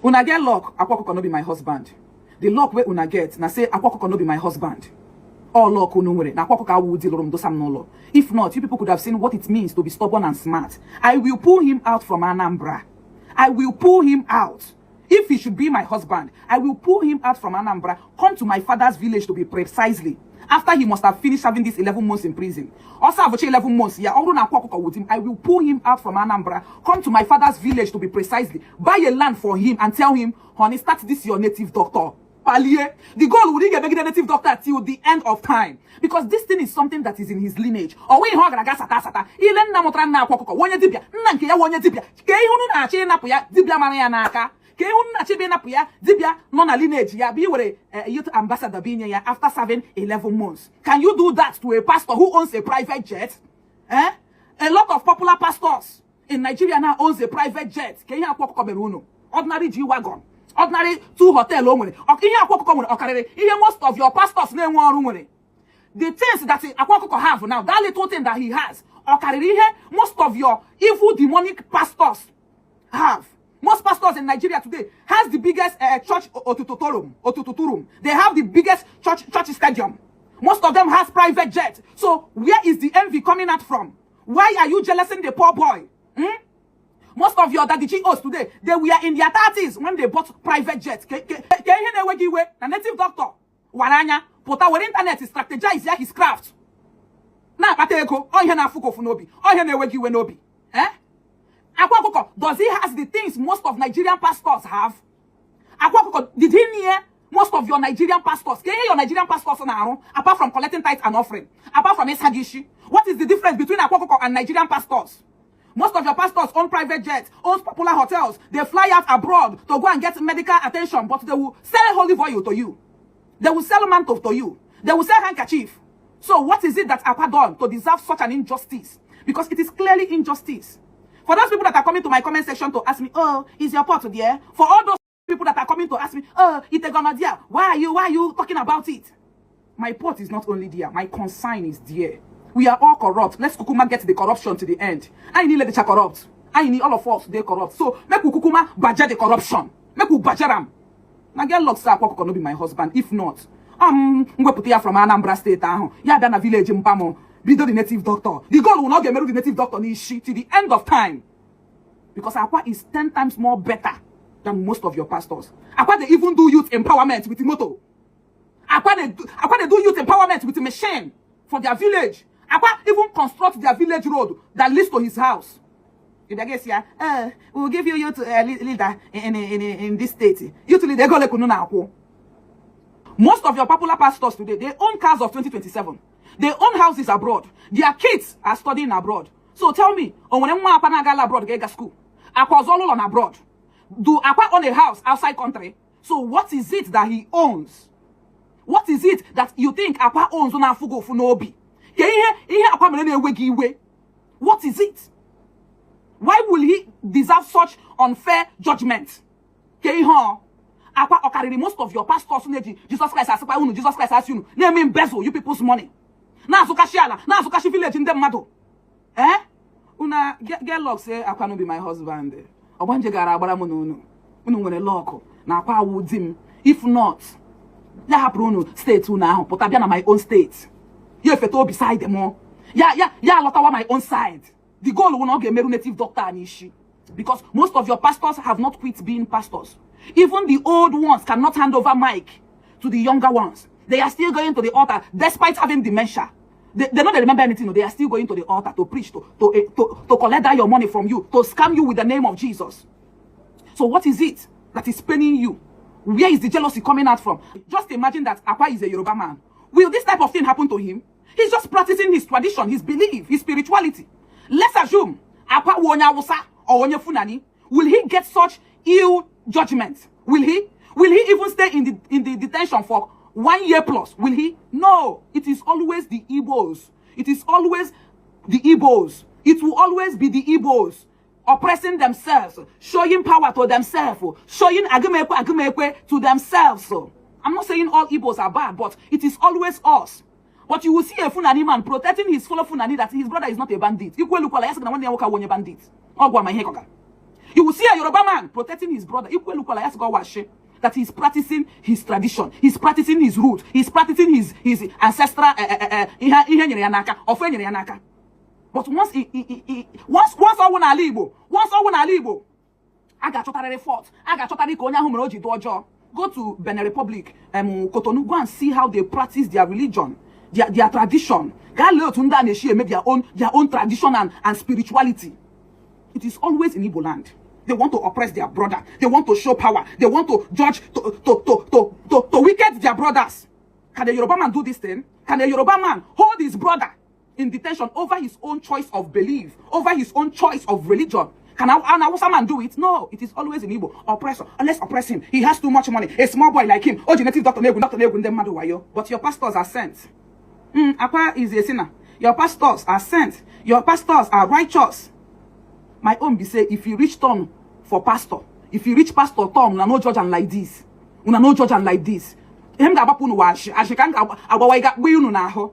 Una get luck, Akwa Okuko no be my husband. The luck wey una get na say Akwa Okuko no be my husband. All luck unu nwere na Akwa Okuko awụ di lụrụ m dosa m n'ụlọ. If not, you people could have seen what it means to be stubborn and smart. I will pull him out from Anambra. I will pull him out. If he should be my husband, I will pull him out from Anambra, come to my father's village, to be precisely. After he must have finished having this 11 months in prison. Also, have 11 months. Yeah, ọrụ na Akwa Okuko with him. I will pull him out from Anambra, come to my father's village, to be precisely, buy a land for him and tell him, "Honey, start this your native doctor." Palie. The goal will get the native doctor till the end of time. Because this thing is something that is in his lineage. Or when he gara aga sata sata. Ile nna mụtara nna Akwa Ọkụkọ, onye dibịa, nna nke ya onye dibịa. Ka ihe unu na-achọ ịnapụ ya, dibịa mara ya n'aka. Ka ihe unu na-achọ ịnapụ ya, dibịa nọ na lineage ya, bụ iwere youth ambassador bụ inye ya after serving 11 months. Can you do that to a pastor who owns a private jet? Eh? A lot of popular pastors in Nigeria now owns a private jet. Ka ihe Akwa Ọkụkọ mere unu? Ordinary G-Wagon, ordinary two hotel o nwere. Ihe Akwa Ọkụkọ nwere ọ karịrị ihe most of your pastors na-enwe ọrụ nwere? The things that Akwa Ọkụkọ have now, that little thing that he has, ọ karịrị ihe most of your evil demonic pastors have? Most pastors in Nigeria today has the biggest church auditorium. They have the biggest church stadium. Most of them has private jet. So where is the envy coming out from? Why are you jealousing the poor boy? Hmm? Most of your Daddy GOs today, they were in their 30s when they bought private jets. Ke ihe na-ewe gị iwe na native doctor wara anya pụta were internet strategize ya his craft na-akpata ego? Ọ ihe na-afụ gị ụfụ n'obi, ọ ihe na-ewe gị iwe n'obi, eh? Akwa Ọkụkọ, does he has the things most of Nigerian pastors have? Akwa Ọkụkọ, did he near most of your Nigerian pastors? Ka ihe your Nigerian pastors na-arụ apart from collecting tithe and offering, apart from ịsa gị isi? What is the difference between Akwa Ọkụkọ and Nigerian pastors? Most of your pastors own private jets, owns popular hotels. They fly out abroad to go and get medical attention, but they will sell olive oil to you. They will sell mantle to you. They will sell handkerchief. So what is it that Akwa done to deserve such an injustice? Because it is clearly injustice. For those people that are coming to my comment section to ask me, "Oh, is your pot there?" For all those people that are coming to ask me, "Oh, Itegona there, why are you talking about it?" My pot is not only there, my concern is there. We are all corrupt. Let's kukuma get the corruption to the end. I need let the corrupt. I need all of us, they corrupt. So make we kukuma budget the corruption. Make we budget am. Na get luck say Akwa Ọkụkọ no be my husband. If not, mwepụta ya from Anambra State ahụ, ya bịa na village mpa m bido the native doctor. The goal will not get the native doctor n'ishi till the end of time. Because Akwa is 10 times more better than most of your pastors. Akwa they even do youth empowerment with motor. Akwa they do youth empowerment with machine for their village. Akwa even construct their village road that leads to his house. If I guess, yeah, we will give you youth leader in this state. Youth leader go like na akwụ. Most of your popular pastors today, they own cars of 2027. They own houses abroad. Their kids are studying abroad. So tell me, o nwere nwa Akwa na-agala abroad ga-ega school? Akwa ọzọ ụlọ na abroad? Do Akwa own a house outside country? So what is it that he owns? What is it that you think Akwa owns na-afụ gị ụfụ n'obi? Ka ihe Akwa mere na-ewe gị iwe? What is it? Why will he deserve such unfair judgment? Ka ihe ọ Akwa ọ karịrị most of your pastors na-eji Jesus Christ asịkwa unu, Jesus Christ asị unu, na-eme embezzle you people's money, na-azụkashi ala, na-azụkashi village ndị mmadụ, eh? Una get luck say Akwa no be my husband. Ọgbanje gara agbara m na unu unu nwere luck na Akwa awụ di m. If not, ya hapụrụ unu state unu ahụ pụta bịa na my own state, ya efeta obi side m, ya alọtawa my own side. The goal wụ na ọ ga-emerụ native doctor n'isi, because most of your pastors have not quit being pastors. Even the old ones cannot hand over mic to the younger ones. They are still going to the altar despite having dementia. They don't remember anything. They are still going to the altar to preach, to collect that your money from you, to scam you with the name of Jesus. So what is it that is paining you? Where is the jealousy coming out from? Just imagine that Akwa is a Yoruba man. Will this type of thing happen to him? He's just practicing his tradition, his belief, his spirituality. Let's assume Akwa wụ onye Hausa or onye Fulani. Will he get such ill judgment? Will he? Will he even stay in the detention for one year plus? Will he? No. It is always the Igbos. It is always the Igbos. It will always be the Igbos oppressing themselves, showing power to themselves, showing agumekwe agumekwe to themselves. I'm not saying all Igbos are bad, but it is always us. But you will see a Fulani man protecting his fellow Fulani that his brother is not a bandit. Ikwelu kwala ya sị na nwanne ya nwoke awụ onye bandit. Ọ gwa ma ihe kọga. You will see a Yoruba man protecting his brother. Ikwelukwala ya sịga washi that he's practicing his tradition, he's practicing his root, he's practicing his ancestral ihe ihe nyere ya n'aka, ọfọ nyere ya n'aka. But once ọwụ n'ala Igbo, once ọwụ n'ala Igbo, a ga-achọtarịrị fault, a ga-achọtarị ka onye ahụ mere o ji dị ọjọọ. Go to Benin Republic, Cotonou, go and see how they practice their religion, their tradition. Gaa lee otu ndị a na-esi eme their own tradition and spirituality. It is always in Igbo land. They want to oppress their brother. They want to show power. They want to judge, to wicked their brothers. Can a Yoruba man do this thing? Can a Yoruba man hold his brother in detention over his own choice of belief, over his own choice of religion? Can an Hausa man do it? No, it is always in Igbo. Oppressor. Let's oppress him. He has too much money. A small boy like him. Oh, genetic doctor, doctor, doctor, wayo. But your pastors are sent. Akwa is a sinner. Your pastors are sent. Your pastors are righteous. My own be say, if you reach turn for pastor, if you reach pastor turn, una no judge am like this. Una no judge am like this. Ihe m ga-agbapụ unu wa ashị ashị ka m ga-agbawa ịga gba unu n'ahụ.